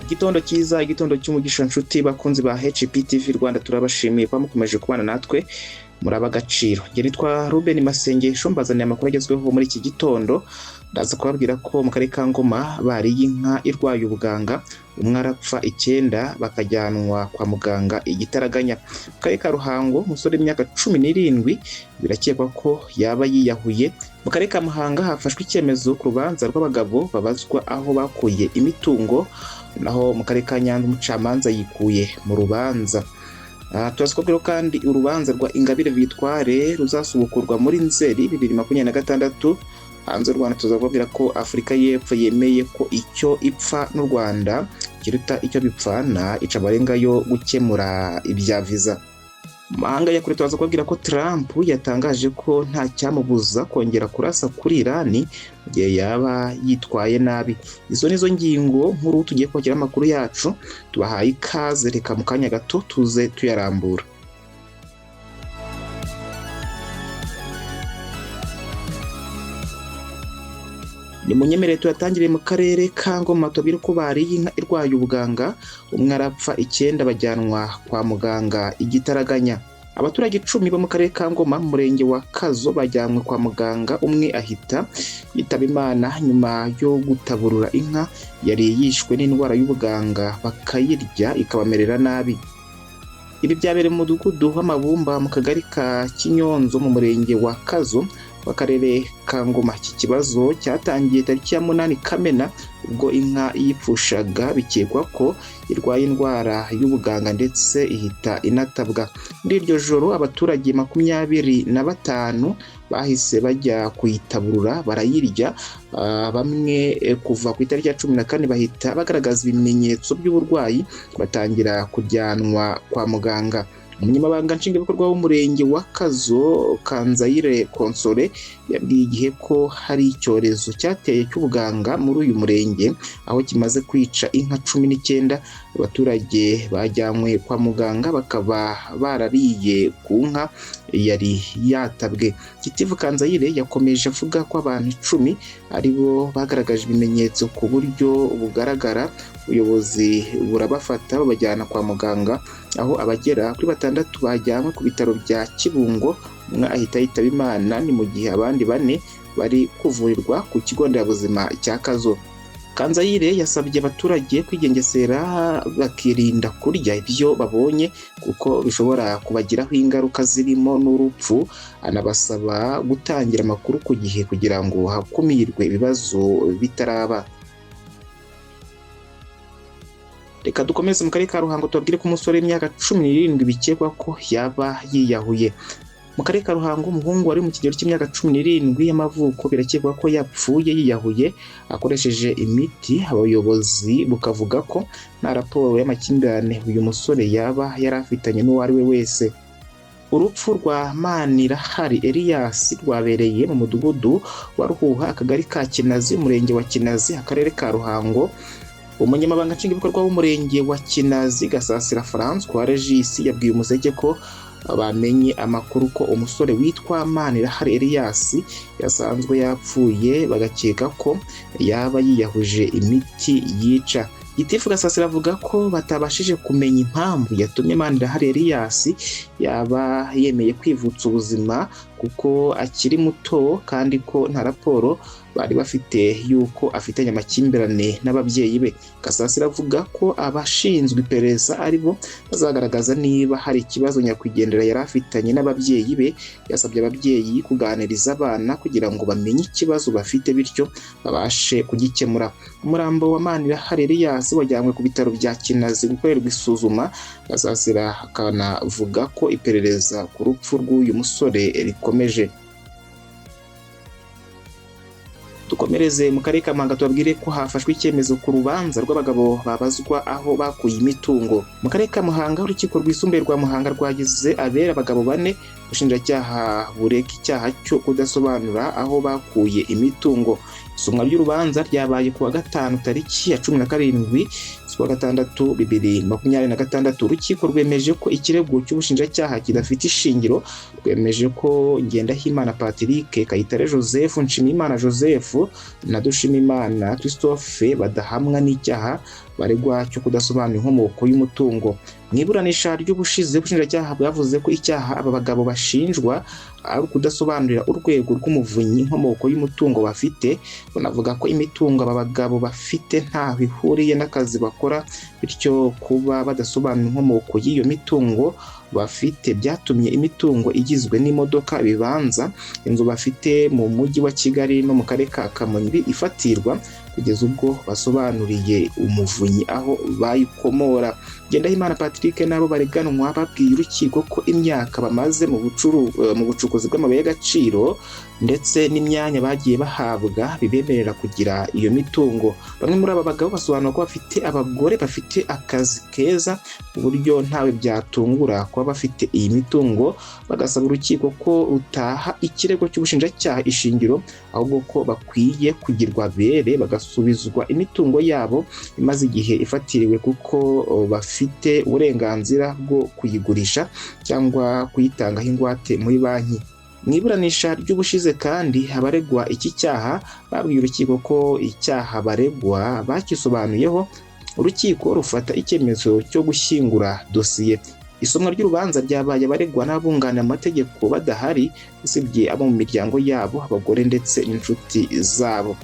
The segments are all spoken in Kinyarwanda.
Igitondo cyiza, igitondo cy'umugisha, nshuti bakunzi ba HPTV Rwanda, turabashimiye kuba mukomeje kubana natwe, muri agaciro. Njye nitwa Ruben Masengesho, mbazaniye amakuru agezweho muri iki gitondo. Ndaza kubabwira ko mu karere ka Ngoma bariye inka irwaye ubuganga, umwe arapfa, 9 bakajyanwa kwa muganga igitaraganya. Mu karere ka Ruhango, umusore w'imyaka 17 birakekwa ko yaba yiyahuye. Mu karere ka Muhanga hafashwe icyemezo ku rubanza rw'abagabo babazwa aho bakuye imitungo, naho mu karere ka Nyanza umucamanza yikuye mu rubanza. Turaza kubabwira kandi urubanza rwa Ingabire Victoire ruzasubukurwa muri Nzeri 2026. Hanze y'u Rwanda tuza kubabwira ko Afurika y'Epfo yemeye ko icyo ipfa n'u Rwanda kiruta icyo bipfana, ica amarenga yo gukemura ibya viza. Mu mahanga ya kure turaza kubabwira ko Trump yatangaje ko nta cyamubuza kongera kurasa kuri Irani mu gihe yaba yitwaye nabi. Izo nizo ngingo nkuru tugiye kongera amakuru yacu, tubahaye ikaze, reka mu kanya gato tuze tuyarambura. Ni munyemerere tuyatangiriye mu karere ka Ngoma, tubabwire ko bariye inka irwaye ubuganga, umwe arapfa, 9 bajyanwa kwa muganga igitaraganya. Abaturage 10 bo mu karere ka Ngoma mu murenge wa Kazo bajyanwe kwa muganga, umwe ahita yitaba Imana nyuma yo gutaburura inka yari yishwe n'indwara y'ubuganga bakayirya ikabamerera nabi. Ibi byabereye mu mudugudu w'Amabumba mu kagari ka Kinyonzo mu murenge wa Kazo w'akarere ka Ngoma. Iki kibazo cyatangiye tariki ya 8 Kamena ubwo inka yipfushaga bikekwa ko irwaye indwara y'ubuganga ndetse ihita inatabwa. Muri iryo joro abaturage 25 bahise bajya kuyitaburura barayirya, bamwe kuva ku itariki ya 14 bahita bagaragaza ibimenyetso by'uburwayi batangira kujyanwa kwa muganga. Umunyamabanga nshingwabikorwa w'umurenge wa Kazo, Kanzayire Konsole, yabwiye Igihe ko hari icyorezo cyateye cy'ubuganga muri uyu murenge aho kimaze kwica inka 19. Abaturage bajyanywe kwa muganga bakaba barariye ku nka yari yatabwe. Gitifu Kanzayire yakomeje avuga ko abantu 10 aribo bagaragaje ibimenyetso ku buryo bugaragara, ubuyobozi burabafata babajyana kwa muganga, aho abagera kuri 6 bajyanwe ku bitaro bya Kibungo, umwe ahita yitaba Imana, ni mu gihe abandi 4 bari kuvurirwa ku kigo nderabuzima cya Kazo. Kanzayire yasabye abaturage kwigengesera bakirinda kurya ibyo babonye kuko bishobora kubagiraho ingaruka zirimo n'urupfu, anabasaba gutangira amakuru ku gihe kugira ngo hakumirwe ibibazo bitaraba. Reka dukomeze mu karere ka Ruhango tubabwire ko umusore w'imyaka 17 bikekwa ko yaba yiyahuye. Mu karere ka Ruhango umuhungu wari mu kigero cy'imyaka 17 y'amavuko birakekwa ko yapfuye yiyahuye akoresheje imiti. Abayobozi bukavuga ko nta raporo y'amakimbirane uyu musore yaba yari afitanye n'uwo ari we wese. Urupfu rwa Manirahari Elias rwabereye mu mudugudu wa Ruhuha, akagari ka Kinazi, umurenge wa Kinazi, akarere ka Ruhango. Umunyamabanga nshingwabikorwa w'umurenge wa Kinazi, Gasasira François Regis, yabwiye Umuseke ko bamenye amakuru ko umusore witwa Manirahari Elias yasanzwe yapfuye, bagakeka ko yaba yiyahuje imiti yica. Gitifu Gasasira avuga ko batabashije kumenya impamvu yatumye Manirahari Elias yaba yemeye kwivutsa ubuzima kuko akiri muto, kandi ko nta raporo bari bafite yuko afitanye amakimbirane n'ababyeyi be. Gasasira avuga ko abashinzwe iperereza aribo bazagaragaza niba hari ikibazo nyakwigendera yari afitanye n'ababyeyi be. Yasabye ababyeyi kuganiriza abana kugira ngo bamenye ikibazo bafite bityo babashe kugikemura. Umurambo wa Manirahari Elias wajyanywe ku bitaro bya Kinazi gukorerwa isuzuma. Gasasira akanavuga ko iperereza ku rupfu rw'uyu musore rikomeje. Dukomereze mu karere ka Muhanga tubabwire ko hafashwe icyemezo ku rubanza rw'abagabo babazwa aho bakuye imitungo. Mu karere ka Muhanga urukiko rwisumbuye rwa Muhanga rwagize abera abagabo 4, ubushinjacyaha bureka icyaha cyo kudasobanura aho bakuye imitungo. Isomwa ry'urubanza ryabaye ku wa gatanu tariki ya 17 z'ukwa gatandatu 2026. Urukiko rwemeje ko ikirego cy'ubushinjacyaha kidafite ishingiro, rwemeje ko Ngendahimana Patrick, Kayitare Joseph, Nshimiyimana Joseph na Dushimimana Christophe badahamwa n'icyaha baregwa cyo kudasobanura inkomoko y'umutungo. Mu iburanisha ry'ubushize, ubushinjacyaha bwavuze ko icyaha aba bagabo bashinjwa ari ukudasobanurira Urwego rw'Umuvunyi inkomoko y'umutungo bafite. Bunavuga ko imitungo aba bagabo bafite ntaho ihuriye n'akazi bakora, bityo kuba badasobanura inkomoko y'iyo mitungo bafite byatumye imitungo igizwe n'imodoka, ibibanza, inzu bafite mu Mujyi wa Kigali no mu Karere ka Kamonyi ifatirwa kugeza ubwo basobanuriye Umuvunyi aho bayikomora. Ngendahimana Patrick n'abo bareganwa babwiye urukiko ko imyaka bamaze mu bucukuzi bw'amabuye y'agaciro ndetse n'imyanya bagiye bahabwa bibemerera kugira iyo mitungo. Bamwe muri aba bagabo basobanura ko bafite abagore bafite akazi keza, ku buryo ntawe byatungura kuba bafite iyi mitungo, bagasaba urukiko ko rutaha ikirego cy'ubushinjacyaha ishingiro, ahubwo ko bakwiye kugirwa bere bagasubizwa imitungo yabo imaze igihe ifatiriwe, kuko bafite uburenganzira bwo kuyigurisha cyangwa kuyitangaho ingwate muri banki. Mu iburanisha ry'ubushize kandi, abaregwa iki cyaha babwiye urukiko ko icyaha baregwa bakisobanuyeho, urukiko rufata icyemezo cyo gushyingura dosiye. Isomwa ry'urubanza ryabaye abaregwa n'abunganira amategeko badahari, usibye abo mu miryango yabo, abagore ndetse n'inshuti zabo.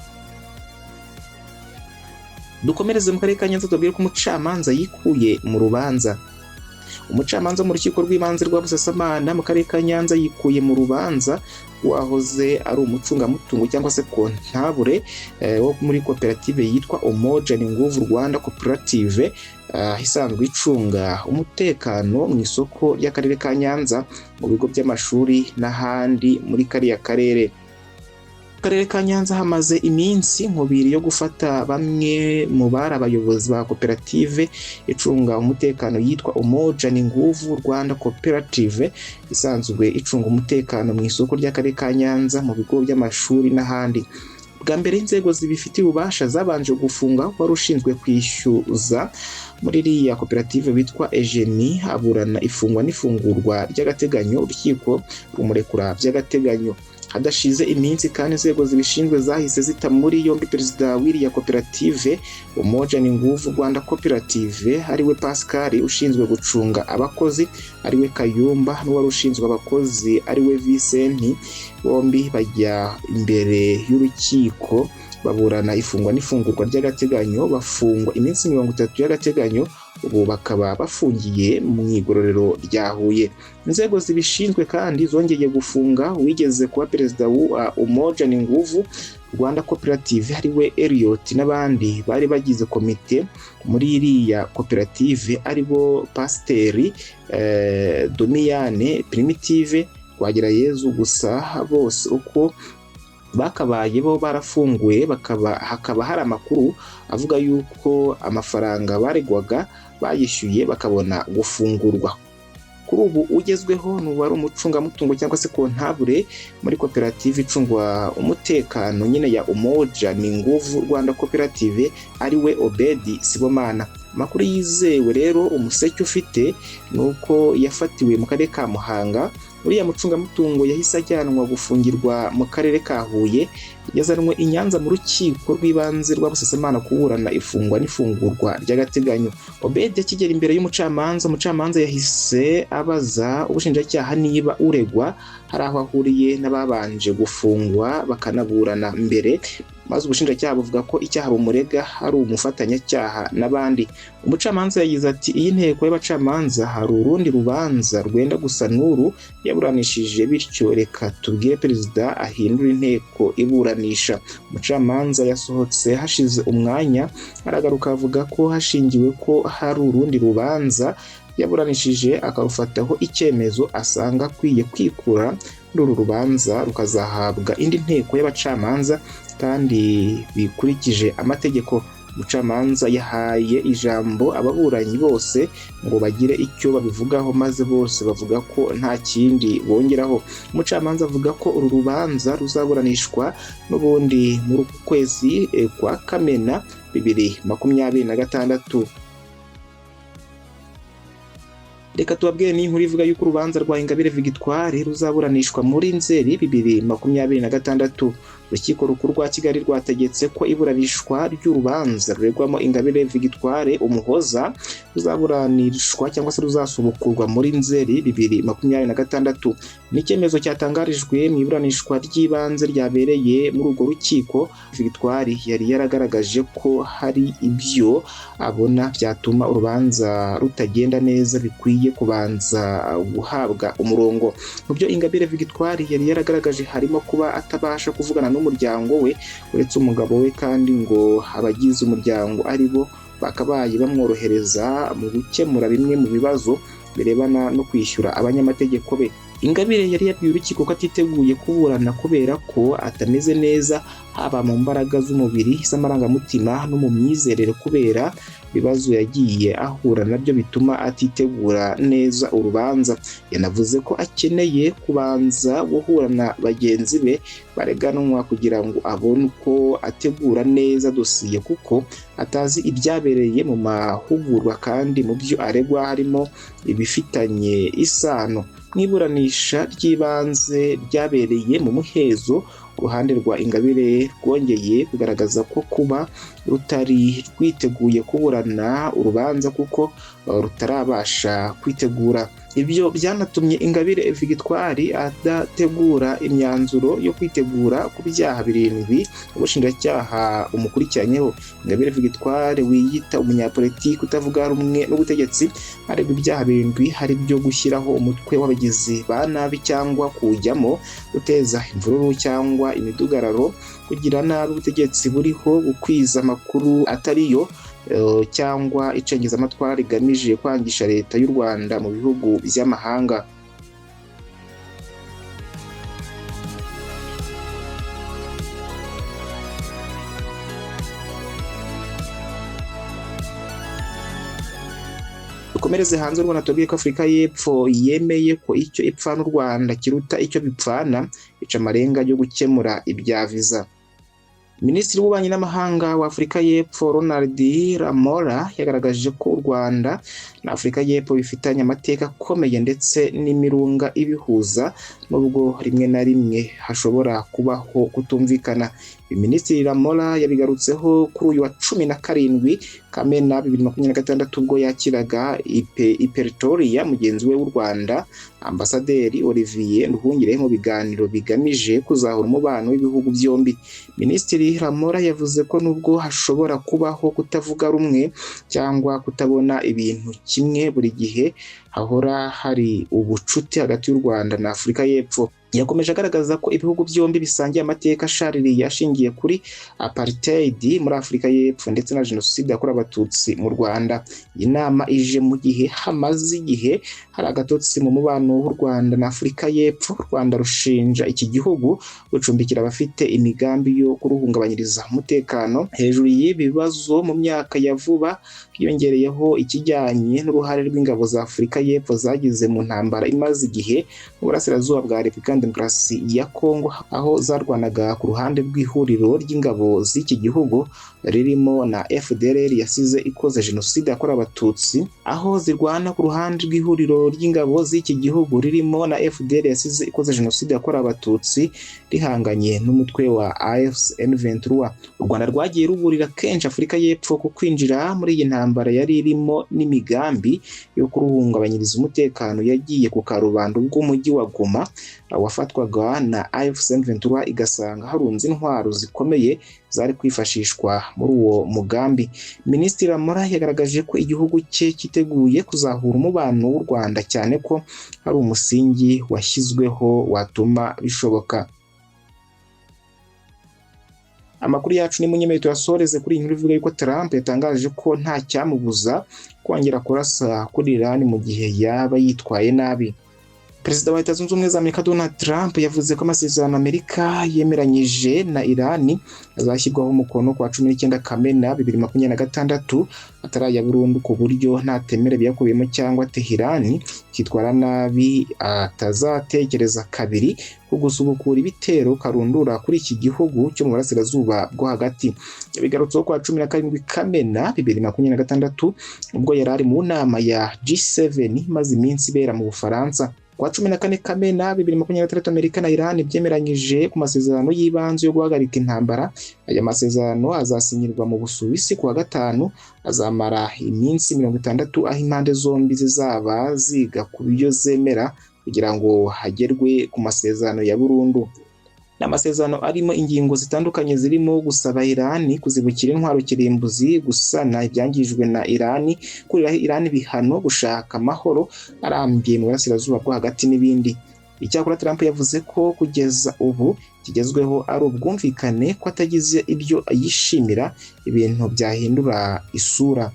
Dukomereze mu Karere ka Nyanza, tubabwire ko umucamanza yikuye mu rubanza. Umucamanza mu Rukiko rw'Ibanze rwa Busasamana mu Karere ka Nyanza yikuye mu rubanza wahoze ari umucungamutungo cyangwa se kontabure wo muri koperative yitwa Umoja ni Nguvu Rwanda Koperative, isanzwe icunga umutekano mu isoko ry'Akarere ka Nyanza, mu bigo by'amashuri n'ahandi muri kariya karere. Karere ka Nyanza hamaze iminsi nkubiri yo gufata bamwe mu bari abayobozi ba koperative icunga umutekano yitwa Umoja ni Nguvu Rwanda Koperative, isanzwe icunga umutekano mu isoko ry'Akarere ka Nyanza, mu bigo by'amashuri n'ahandi. Bwa mbere, inzego zibifitiye ububasha zabanje gufunga wari ushinzwe kwishyuza muri iriya koperative witwa Eugenie, aburana ifungwa n'ifungurwa ry'agateganyo, urukiko rumurekura by'agateganyo. Hadashize iminsi kandi, inzego zibishinzwe zahise zita muri yombi perezida w'iriya koperative Umoja ni Nguvu Rwanda Koperative, ariwe Pascal, ushinzwe gucunga abakozi ariwe Kayumba, n'uwari ushinzwe abakozi ariwe Vincent. Bombi bajya imbere y'urukiko baburana ifungwa n'ifungurwa ry'agateganyo, bafungwa iminsi 30 y'agateganyo, ubu bakaba bafungiye mu igororero rya Huye. Inzego zibishinzwe kandi zongeye gufunga uwigeze kuba perezida wa Umoja ni Nguvu Rwanda Koperative ariwe Elliot, n'abandi bari bagize komite muri iriya koperative, aribo Pasiteri Domiyane Primitive Twagirayezu. Gusa bose uko bakabaye bo barafunguye, bakaba hakaba hari amakuru avuga yuko amafaranga baregwaga bayishyuye bakabona gufungurwa. Kuri ubu ugezweho ni uwari umucungamutungo cyangwa se kontabure muri koperative icungwa umutekano nyine ya Umoja ni Nguvu Rwanda Koperative, ariwe Obedi Sibomana. Amakuru yizewe rero Umuseke ufite ni uko yafatiwe mu Karere ka Muhanga. Uriya mucungamutungo yahise ajyanwa gufungirwa mu Karere ka Huye, yazanwe i Nyanza mu Rukiko rw'Ibanze rwa Busasamana kuburana ifungwa n'ifungurwa ry'agateganyo. Obedi akigera imbere y'umucamanza, umucamanza yahise abaza ubushinjacyaha niba uregwa hari aho ahuriye n'ababanje gufungwa bakanaburana mbere, maze ubushinjacyaha buvuga ko icyaha bumurega ari umufatanyacyaha n'abandi. Umucamanza yagize ati: "Iyi nteko y'abacamanza hari urundi rubanza rwenda gusa n'uru yaburanishije, bityo reka tubwire perezida ahindure inteko iburanisha." Umucamanza yasohotse, hashize umwanya aragaruka, avuga ko hashingiwe ko hari urundi rubanza yaburanishije akarufataho icyemezo, asanga akwiye kwikura muri uru rubanza rukazahabwa indi nteko y'abacamanza kandi bikurikije amategeko. Umucamanza yahaye ijambo ababuranyi bose ngo bagire icyo babivugaho, maze bose bavuga ko nta kindi bongeraho. Umucamanza avuga ko uru rubanza ruzaburanishwa n'ubundi muri uku kwezi kwa Kamena 2026. Reka tubabwire n'inkuru ivuga yuko urubanza rwa Ingabire Victoire ruzaburanishwa muri Nzeri 2026. Urukiko Rukuru rwa Kigali rwategetse ko iburanishwa ry'urubanza ruregwamo Ingabire Victoire Umuhoza ruzaburanishwa cyangwa se ruzasubukurwa muri Nzeri 2026. Ni icyemezo cyatangarijwe mu iburanishwa ry'ibanze ryabereye muri urwo rukiko. Victoire yari yaragaragaje ko hari ibyo abona byatuma urubanza rutagenda neza, bikwiye kubanza guhabwa umurongo. Mu byo Ingabire Victoire yari yaragaragaje harimo kuba atabasha kuvugana n'umuryango we uretse umugabo we, kandi ngo abagize umuryango ari bo bakabaye bamworohereza mu gukemura bimwe mu bibazo birebana no kwishyura abanyamategeko be. Ingabire yari yabwiye urukiko ko atiteguye kuburana kubera ko atameze neza, haba mu mbaraga z'umubiri, z'amarangamutima no mu myizerere, kubera ibibazo yagiye ahura nabyo bituma atitegura neza urubanza. Yanavuze ko akeneye kubanza guhura na bagenzi be bareganwa kugira ngo abone uko ategura neza dosiye, kuko atazi ibyabereye mu mahugurwa kandi mu byo aregwa harimo ibifitanye isano. Mu iburanisha ry'ibanze ryabereye mu muhezo, uruhande rwa Ingabire rwongeye kugaragaza ko kuba rutari rwiteguye kuburana urubanza kuko rutarabasha kwitegura. Ibyo byanatumye Ingabire Victoire adategura imyanzuro yo kwitegura ku byaha 7 ubushinjacyaha umukurikiranyeho. Ingabire Victoire wiyita umunyapolitiki utavuga rumwe n'ubutegetsi aregwa ibyaha 7, hari byo gushyiraho umutwe w'abagizi ba nabi cyangwa kuwujyamo, guteza imvururu cyangwa imidugararo, kugira nabi ubutegetsi buriho, gukwiza amakuru atariyo cyangwa icengezamatwara rigamije kwangisha leta y'u Rwanda mu bihugu by'amahanga. Dukomereze hanze y'u Rwanda, tubabwire ko Afurika y'Epfo yemeye ko icyo ipfana u Rwanda kiruta icyo bipfana, ica amarenga yo gukemura ibya viza. Minisitiri w'Ububanyi n'Amahanga wa Afurika y'Epfo Ronald Lamola yagaragaje ko u Rwanda na Afurika y'Epfo bifitanye amateka akomeye ndetse n'imirunga ibihuza, nubwo rimwe na rimwe hashobora kubaho kutumvikana. Minisitiri Lamola yabigarutseho kuri uyu wa 17 Kamena 2026 ubwo yakiraga i Pretoria mugenzi we w'u Rwanda Ambasaderi Olivier Nduhungirehe mu biganiro bigamije kuzahura umubano w'ibihugu byombi. Minisitiri Lamola yavuze ko nubwo hashobora kubaho kutavuga rumwe cyangwa kutabona ibintu kimwe buri gihe, hahora hari ubucuti hagati y'u Rwanda na Afurika y'Epfo. Yakomeje agaragaza ko ibihugu byombi bisangiye amateka ashaririye ashingiye kuri apartheid muri Afurika y'Epfo ndetse na jenoside yakorewe Abatutsi mu Rwanda. Iyi nama ije mu gihe hamaze igihe hari agatotsi mu mubano w'u Rwanda na Afurika y'Epfo. U Rwanda rushinja iki gihugu gucumbikira abafite imigambi yo kuruhungabanyiriza umutekano. Hejuru y'ibi bibazo, mu myaka ya vuba hiyongereyeho ikijyanye n'uruhare rw'ingabo za Afurika y'Epfo zagize mu ntambara imaze igihe mu burasirazuba bwa Repubulika Demokarasi ya Kongo, aho zarwanaga ku ruhande rw'ihuriro ry'ingabo z'iki gihugu ririmo na FDLR yasize ikoze jenoside yakorewe Abatutsi, aho zirwana ku ruhande rw'ihuriro ry'ingabo z'iki gihugu ririmo na FDLR yasize ikoze jenoside yakorewe Abatutsi rihanganye n'umutwe wa AFC M23. U Rwanda rwagiye ruburira kenshi Afurika y'Epfo ku kwinjira muri iyi ntambara yari irimo n'imigambi yo kuruhungabanyiriza umutekano yagiye ku karubanda ubwo umujyi wa Goma wafatwaga na AFC M23 igasanga harunze intwaro zikomeye zari kwifashishwa muri uwo mugambi. Minisitiri Lamola yagaragaje ko igihugu cye cyiteguye kuzahura umubano w'u Rwanda, cyane ko hari umusingi washyizweho watuma bishoboka. Amakuru yacu ni munyemere tuyasoreze kuri iyi nkuru ivuga yuko Trump yatangaje ko nta cyamubuza kongera kurasa kuri Iran mu gihe yaba yitwaye nabi. Perezida wa Leta Zunze Ubumwe za Amerika Donald Trump yavuze ko amasezerano Amerika yemeranyije na Iran azashyirwaho umukono ku wa 19 Kamena 2026 ataraya burundu, ku buryo ntatemera ibiyakubiyemo cyangwa Tehran kitwara nabi atazatekereza kabiri ku gusubukura ibitero karundura kuri iki gihugu cyo mu burasirazuba bwo hagati. Yabigarutseho ku wa 17 Kamena 2026 ubwo yari ari mu nama ya G7 imaze iminsi ibera mu Bufaransa. Kuwa 14 Kamena 2026, Amerika na Iran byemeranyije ku masezerano y'ibanze yo guhagarika intambara. Aya masezerano azasinyirwa mu Busuwisi kuwa gatanu, azamara iminsi 60, aho impande zombi zizaba ziga ku byo zemera kugira ngo hagerwe ku masezerano ya burundu. Ni amasezerano arimo ingingo zitandukanye zirimo gusaba Iran kuzibukira intwaro kirimbuzi, gusana ibyangijwe na Iran, kuriraho Iran ibihano, gushaka amahoro arambye mu burasirazuba bwo hagati n'ibindi. Icyakora Trump yavuze ko kugeza ubu kigezweho ari ubwumvikane, ko atagize ibyo yishimira ibintu byahindura isura.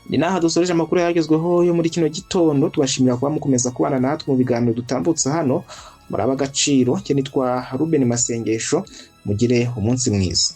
Ni n'aha dusoreje amakuru yagezweho yo muri kino gitondo. Tubashimira kuba mukomeza kubana natwe mu biganiro dutambutsa hano. Muri ab'agaciro. Nitwa Ruben Masengesho, mugire umunsi mwiza.